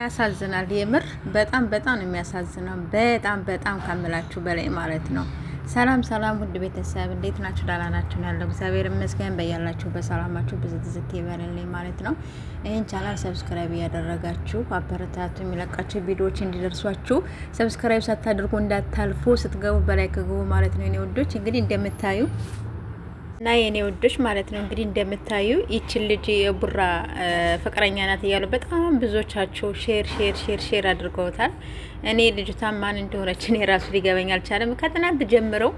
ያሳዝናል። የምር በጣም በጣም ነው የሚያሳዝነው። በጣም በጣም ከምላችሁ በላይ ማለት ነው። ሰላም ሰላም፣ ውድ ቤተሰብ እንዴት ናችሁ? ደህና ናችሁ? ያለው እግዚአብሔር ይመስገን። በያላችሁ በሰላማችሁ ብዝት ዝት ይበልልኝ ማለት ነው። ይህን channel subscribe እያደረጋችሁ አበረታቱ። የሚለቃቸው ቪዲዮዎች እንዲደርሷችሁ subscribe ሳታደርጉ እንዳታልፉ፣ ስትገቡ በ like ግቡ ማለት ነው። የኔ ውዶች እንግዲህ እንደምታዩ እና የኔ ውዶች ማለት ነው እንግዲህ እንደምታዩ ይችን ልጅ የቡራ ፍቅረኛ ናት እያሉ በጣም ብዙዎቻቸው share share share share አድርገውታል። እኔ ልጅቷ ማን እንደሆነች እኔ ራሱ ሊገበኝ አልቻለም። ከትናንት ጀምረው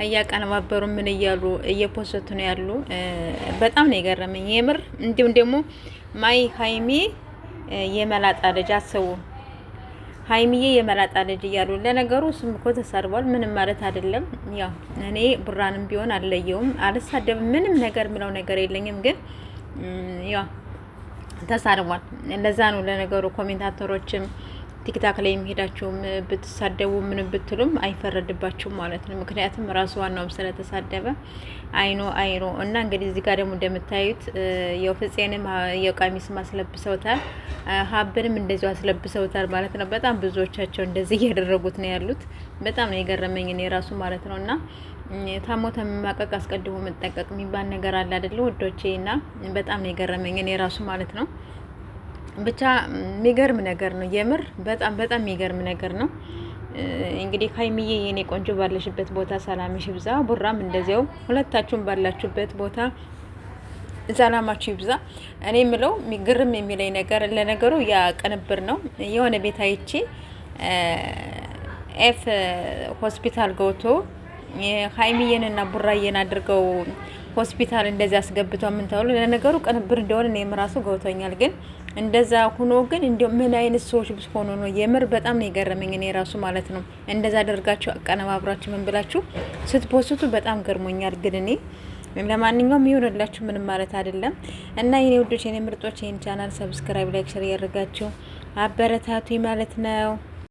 እያቀነባበሩ ምን እያሉ እየፖሰቱ ነው ያሉ። በጣም ነው የገረመኝ የምር። እንዲሁም ደግሞ my ሀይሚ የመላጣ ልጅ አስቡ ሀይሚዬ የመላጣ ልጅ እያሉ። ለነገሩ እሱም እኮ ተሳድቧል። ምንም ማለት አይደለም። ያው እኔ ቡራንም ቢሆን አልለየውም፣ አልሳደብም፣ ምንም ነገር ምለው ነገር የለኝም። ግን ያው ተሳድቧል። ለዛ ነው ለነገሩ commentator ኦችም ቲክታክ ላይ የሚሄዳችሁም ብትሳደቡ ምን ብትሉም አይፈረድባችሁም ማለት ነው። ምክንያቱም ራሱ ዋናውም ስለተሳደበ አይኖ አይኖ እና እንግዲህ እዚህ ጋር ደግሞ እንደምታዩት የፍፄንም የቀሚስም አስለብሰውታል፣ ሀብንም እንደዚሁ አስለብሰውታል ማለት ነው። በጣም ብዙዎቻቸው እንደዚህ እያደረጉት ነው ያሉት። በጣም ነው የገረመኝ እኔ ራሱ ማለት ነው። እና ታሞ ተመማቀቅ አስቀድሞ መጠንቀቅ የሚባል ነገር አለ አይደለ ወዶቼ? እና በጣም ነው የገረመኝ እኔ ራሱ ማለት ነው። ብቻ የሚገርም ነገር ነው የምር በጣም በጣም የሚገርም ነገር ነው። እንግዲህ ሀይሚዬ የኔ ቆንጆ ባለሽበት ቦታ ሰላምሽ ይብዛ፣ ቡራም እንደዚያው ሁለታችሁም ባላችሁበት ቦታ ሰላማችሁ ይብዛ። እኔ የምለው ግርም የሚለኝ ነገር ለነገሩ ያ ቅንብር ነው። የሆነ ቤት አይቼ ኤፍ ሆስፒታል ገብቶ ሀይሚዬንና ቡራዬን አድርገው ሆስፒታል እንደዚህ አስገብተው ምን ተብሎ ለነገሩ ቅንብር እንደሆነ እኔም ራሱ ገብቶኛል። ግን እንደዛ ሁኖ ግን እንዲያው ምን አይነት ሰዎች ሆኖ ነው የምር በጣም ነው የገረመኝ እኔ ራሱ ማለት ነው። እንደዛ አደርጋችሁ አቀነባብራችሁ ምን ብላችሁ ስትፖስቱ በጣም ገርሞኛል። ግን እኔ ለማንኛውም ይሁንላችሁ ምንም ማለት አይደለም። እና የኔ ውዶች የኔ ምርጦች ይህን channel subscribe፣ like፣ share እያደረጋችሁ አበረታቱ ማለት ነው።